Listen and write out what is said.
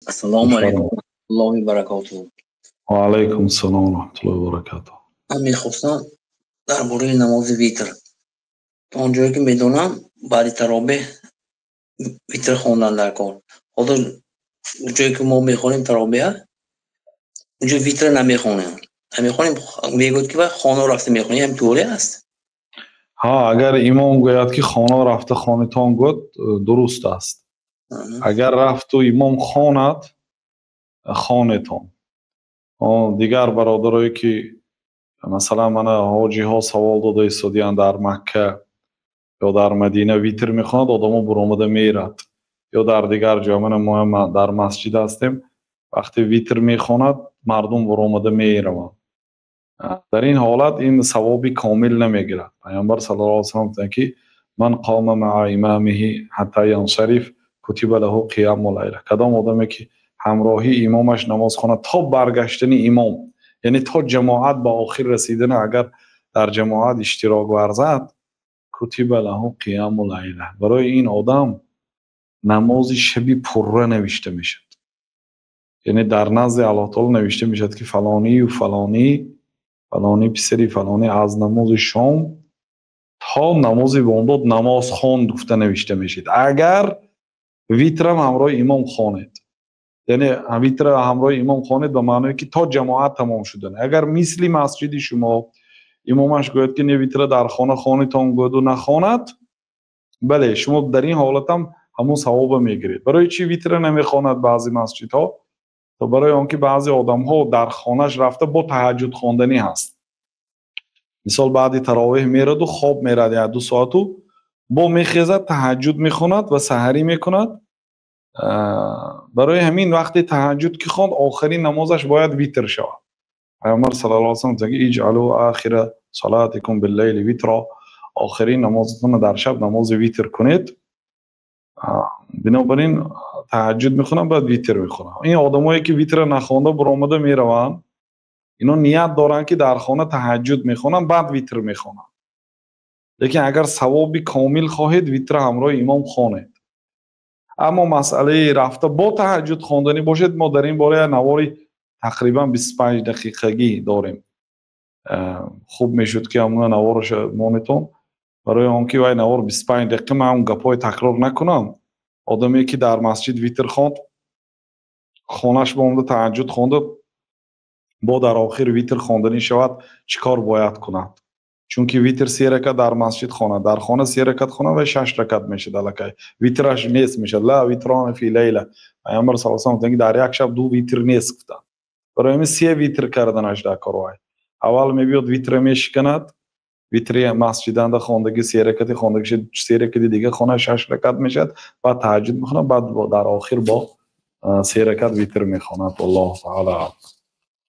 Ассалому алайкум ва раҳматуллоҳи ва баракотуҳ. Ва алайкум ассалом ва раҳматуллоҳи ва баракотуҳ. Ман мехостам дар бораи намози витр. То он ҷое ки медонам, баъди таровеҳ витр хондан дар кор. Ҳозир ҷое ки мо мехонем таровеҳ, унҷо витр намехонем. Намехонем, мегӯяд ки вай хона рафта мехонем, ҳам туре аст? Ҳа, агар имом гӯяд ки хона рафта хонитон гӯяд, дуруст аст. Агар рафту имом хонад, хонетон. Дигар бародарое ки масалан мана ҳоҷиҳо савол дода истодиянд, дар Макка ё дар Мадина витр мехонад, одамо буромада мерад. Ё дар дигар ҷо, мана мо дар масҷид ҳастем, вақте витр мехонад, мардум буромада мераванд. Дар ин ҳолат ин савоби комил намегирад. Паёмбар саллаллоҳу алайҳи васаллам гуфтанд ки ман қома маа имамиҳи ҳатта янсариф кутиба лаҳу қияму лайла. Кадом одаме ки ҳамроҳи имомаш намоз хонад то баргаштани имом, яъне то ҷамоат ба охир расидана, агар дар ҷамоат иштирок варзад, кутиба лаҳу қияму лайла. Барои ин одам намози шаби пурра навишта мешавад. Яъне дар назди Аллоҳ таоло навишта мешавад ки фалонию фалонӣ, фалонӣ писари фалонӣ аз намози шом то намози бомдод намоз хонд гуфта навишта мешавад. Агар витрам ҳамроҳи имом хонед, яъне витра ҳамроҳи имом хонед ба маъное ки то ҷамоат тамом шудан. Агар мисли масҷиди шумо имомаш гӯяд ки не, витра дар хона хонитон гӯяду нахонад, бале, шумо дар ин ҳолатам ҳамон савоба мегиред. Барои чӣ витра намехонад баъзе масҷидҳо? То барои он ки баъзе одамҳо дар хонаш рафта бо таҳаҷҷуд хонданӣ ҳаст. Мисол, баъди таровеҳ мераду хоб мерад як ду соату, бо мехезад, таҳаҷҷуд мехонад ва саҳарӣ мекунад. Барои ҳамин вақте таҳаҷҷуд ки хонд, охирин намозаш бояд витр шавад. Паёмбар саллаллоҳу алайҳи васаллам гуфтанд ки иҷъалу охира салатикум биллайли витра, охирин намозатонро дар шаб намози витр кунед. Бинобар ин таҳаҷҷуд мехонанд, баъд витр мехонанд. Ин одамое ки витра нахонда буромада мераванд, ино ният доранд ки дар хона таҳаҷҷуд мехонанд, баъд витр мехонанд. Лекин агар савоби комил хоҳед, витра ҳамроҳи имом хонед. Аммо масъалаи рафта бо таҳаҷҷуд хонданӣ бошед, мо дар ин бора як навори тақрибан 25 дақиқагӣ дорем. Хуб мешуд ки ҳамона наворашо монетон, барои он ки вай навор 25 дақиқа, ман ҳам гапҳои такрор накунам. Одаме ки дар масҷид витр хонд, хонаш бо омада таҳаҷҷуд хонда, бо дар охир витр хонданӣ шавад, чӣ кор бояд кунад? Чунки витр се ракат дар масҷид хонад, дар хона се ракат хонад ва шаш ракат мешавад, аллакай витраш нест мешавад. Ла витрона фи лайла. Паёмбар саллаллоҳу алайҳи васаллам гуфтанд ки дар як шаб ду витр нест гуфтанд. Барои ҳамин се витр карданаш дар кор. Вай аввал мебиёд, витра мешиканад, витри масҷиданда хондагӣ, се ракати хондагӣ, се ракати дига хона, шаш ракат мешавад, баъд таҳаҷҷуд мехонад, баъд дар охир бо се ракат витр мехонад. Аллоҳу таъала.